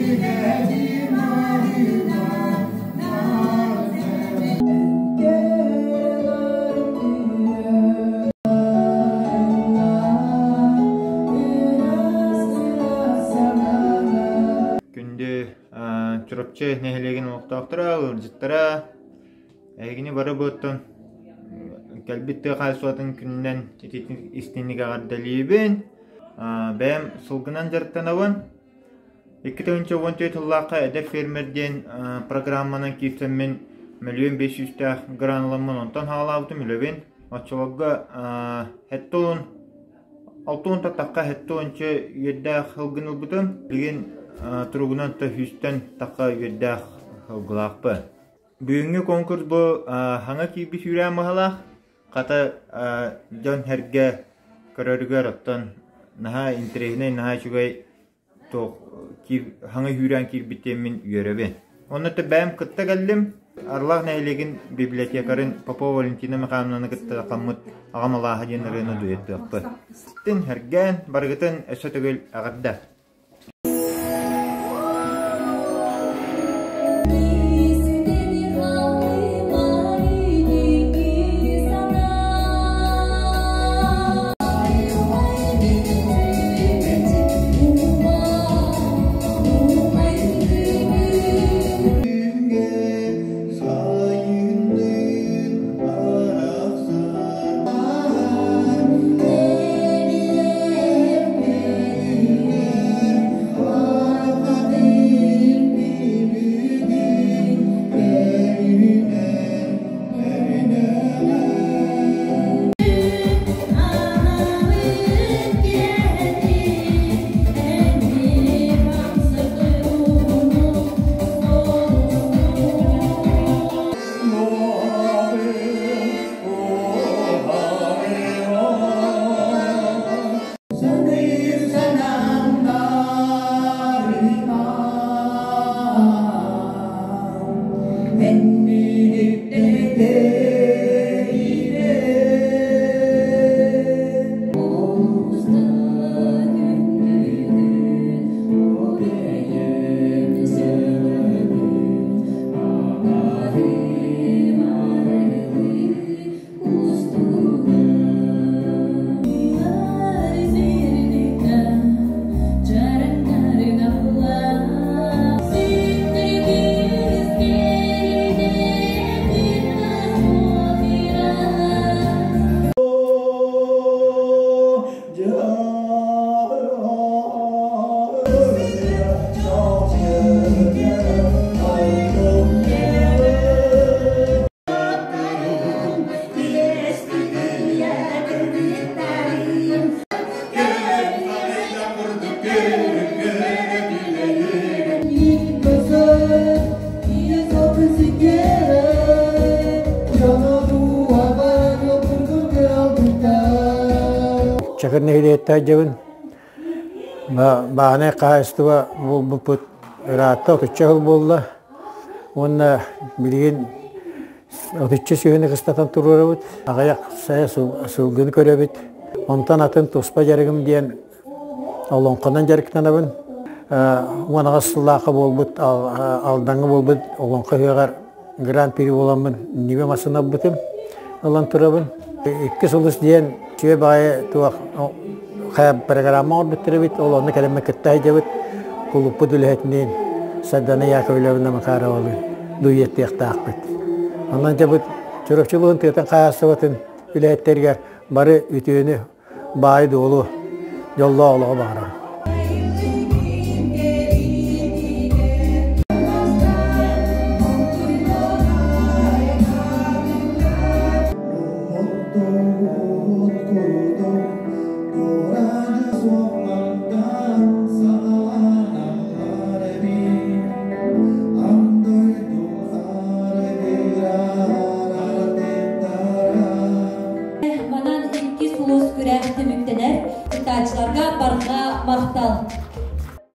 Күндү Чурапчы нэһилиэгин олохтоохторо, ыалдьыттара, эһигини бары буоттан кэлбит тыа хаһаайыстыбатын күнүнэн истиҥник эҕэрдэлиибин. Бэйэм сылгынан дьарыктанабын. 2014 сыллаахха Эдэр фермер диэн программанан киирсэммин мөлүйүөн биэс сүүстээх гранламмын онтон саҕалаабытым үлэбин. Оччолорго сэттэ алта уон тахха сэттэ уонча үөрдээх сылгыны ылбытым. Билигин туругунан да сүүстэн тахха үөрдээх сылгылаахпын. Бүгүҥҥү конкурс бу саҥа киирбит сүүрээн быһалаах. Хата дьон-сэргэ көрөрүгэр оттон наһаа интэриэһинэй, наһаа үчүгэй туох хаҥа үүрээн киирбит диэммин үөрэбин. Онно бэйэм кытта кэллим. Арылаах нэһилиэгин библиотекарын Попова Валентина Михайловнаны кытта хаммыт аҕам алааһа диэн ырыаны дуэттыахпыт. Тин сэргээн барыгытын өссө төгүл эҕэрдэ! Чакыр нэһилиэккэ сылдьабын. Бааһынай хаһаайыстыба буолбуппут ыраатта, отучча сыл буолла. Уонна билигин отучча сүөһүнү кыстатан туруорабыт. Аҕыйах сайа сылгыны көрөбүт. Онтон атын туспа дьарыгым диэн олоҥхонон дьарыктанабын. 18 сыллаахха буолбут Алдаҥҥа буолбут олоҥхо ыһыаҕар гран-при буоламмын ньүгэ массыына ылбытым, ылан турабын. Икки сулус диэн үчүгэй баҕайы туох хайа программа оҥорбуттар эбит, ол онно кэлэммин кытта сылдьабыт. Кулуппут үлэһитиниин Сардана Яковлевна Макаровалыын дуйеттыахтаахпыт. Онон дьэ бу Чурапчы улууһун тыатын хаһаайыстыбатын үлэһиттэригэр бары үтүөнү баай-дуолу, дьоллоох олоҕу баҕарабын. Манан икки сулус күрэх түмүктэнэр. Кыттааччыларга барҕа махтал!